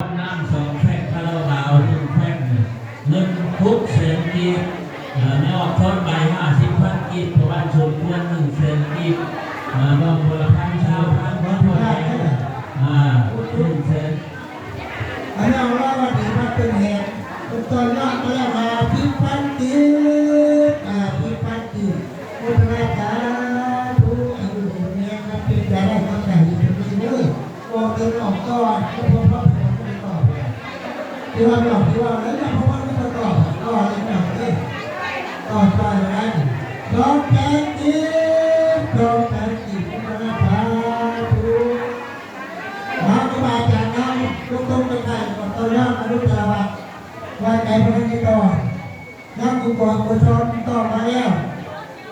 ນ້ຳສອງແພັກ ຄາລາວບາວໜຶ່ງແພັກ ເງິນຫົກແສນກີບ. ເອີ ແມ່ອອກທອນໃບຫ້າສິບພັນກີບ ພໍ່ບ້ານສົມຄວນໜຶ່ງແສນກີບ. ເອີ ບ່າວບົວລະພັນ ຊາວພັນ ພໍ່ແດງ ອາ ໜຶ່ງແສນ. ອັນນີ້ເອົາລາວດີມາເປັນແຮງ ເພິ່ນຕໍ່ຍອດມາແລ້ວຫ້າສິບພັນກີບ ຫ້າສິບພັນກີບ. ໂມທະນາສາທຸ ອາຍຸດີມີແຮງ ເປັນໄປໄດ້ທາງໃດດີເດີ. ອອກເດີນອອກຕໍ່ ເພາະວ່າເພິ່ນບໍ່ໄດ້ຕອບແລ້ວ ທີ່ວ່າບໍ່ອອກ ທີ່ວ່າແລ້ວ ເພາະວ່າເພິ່ນບໍ່ຕອບ ຕໍ່ເລີຍ ຕໍ່ເລີຍ ຕໍ່ໄປແລ້ວ ສອງແສນກີບ ສອງແສນກີບ ໂມທະນາສາທຸ. ເຮົາຄະບາອາຈານເຮົາ ຕົກລົງກັນໄດ້ ກໍຕໍ່ຍອດມະນຸດຕະລະວັດ ວ່າໃຈເພິ່ນຊິຕໍ່ ນຳກຸງກອນກຸສອນຕອບມາແລ້ວ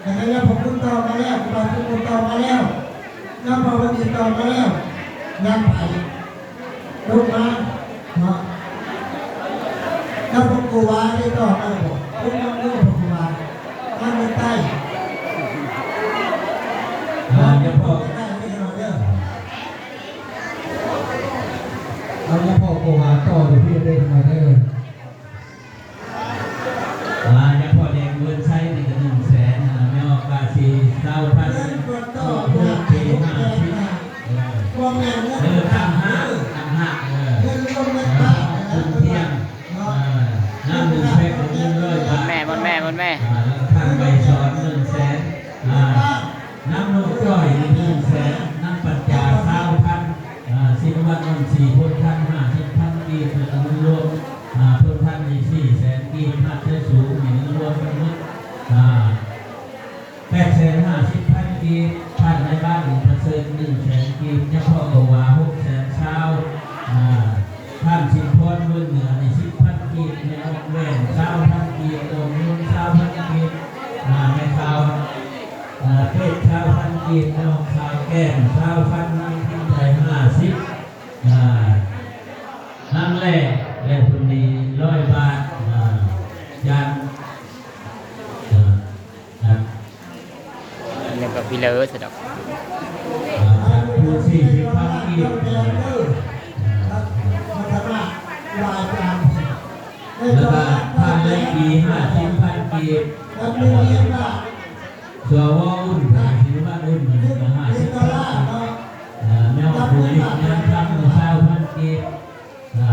ແລ້ວກໍຍາພໍ່ຄຸນຕອບມາແລ້ວ ຄູບາສົມຄວນຕອບມາແລ້ວ ນຳພະວັນດີຕອບມາແລ້ວ ນຳໃຜລົງມາເນາະ ນຳພະຄູວາໄດ້ຕອບມາແລ້ວບໍ່? ເພິ່ນນຳຢູ່ພະຄູວາ ນຳເມືອງໃຕ້ ເອີ ຍາພໍ່ ເອົາຍາພໍ່ຄູວາຕໍ່ຢູ່ພີ້ເດີ ເດີ. ອາ ຍາພໍ່ແດງເວີນໄຊນີ້ກໍໜຶ່ງແສນ ອາ ແມ່ອອກກາສີຊາວພັນ ເອີ ເອີ ຕ່າງຫາກ ຕ່າງຫາກ ເອີ ເອີ ບຸນທຽງ ເອີ ນ້ຳໜຶ່ງແພັກ ເງິນຮ້ອຍບາດ ແມ່ ໝົດແມ່ ໝົດແມ່ ອາ ແລ້ວທາງໄກສອນໜຶ່ງແສນ ອາ ນ້ຳນົກຈ້ອຍໜຶ່ງແສນ ນ້ຳປັນຈາຊາວພັນ ອາ ສິນວັດນົນສີໂພນທັນຫ້າສິບພັນກີບ ເປັນເງິນລວມ ອາ ໂພນທັນນີ້ສີ່ແສນກີບ ຮາດໄຊສູງນີ້ເງິນລວມທັງໝົດ ອາ ແປດແສນຫ້າສິບພັນກີບ ທ່ານນາຍບ້ານປະເສີດໜຶ່ງແສນກີບ ຍາພໍ່ກະວາຫົກແສນຊາວ ອາ ທ່ານສິນພອນເມືອງເໜືອນີ້ສິບພັນກີບ ແມ່ອອກແວ່ນຊາວພັນກີບ ໂອນເງິນຊາວພັນກີບ ອາ ແມ່ຂາວ ເອີ ເປັດຊາວພັນກີບ ນ້ອງຂາວແກ້ມຊາວພັນ ນາງພິນໄທຫ້າສິບ ເອີ ນາງແຫຼ້ ແຫຼ້ທຸນດີຮ້ອຍບາດ ເອີ ຈານ ເອີ ນະ ແລ້ວກໍພີ່ເລີສະດອກ ເອີ ຈານພູສີ່ສິບພັນກີບ ເອີ ແລ້ວກໍທ່ານໄດ້ປີຫ້າສິບພັນກີບ ສວ ອຸ່ນ ສິນວັດ ອຸ່ນ ກໍຫ້າສິບ ເອີ ແມ່ອອກບຸນລິດ ງານຄຳ ຊາວພັນກີບ ເອີ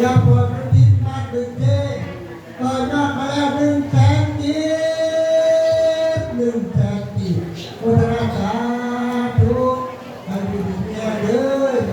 ຢາພໍ່ສຸທິນ ບ້ານບຶງເຄ ຕໍ່ຍອດມາແລ້ວໜຶ່ງແສນກີບ ໜຶ່ງແສນກີບ ໂມທະນາສາ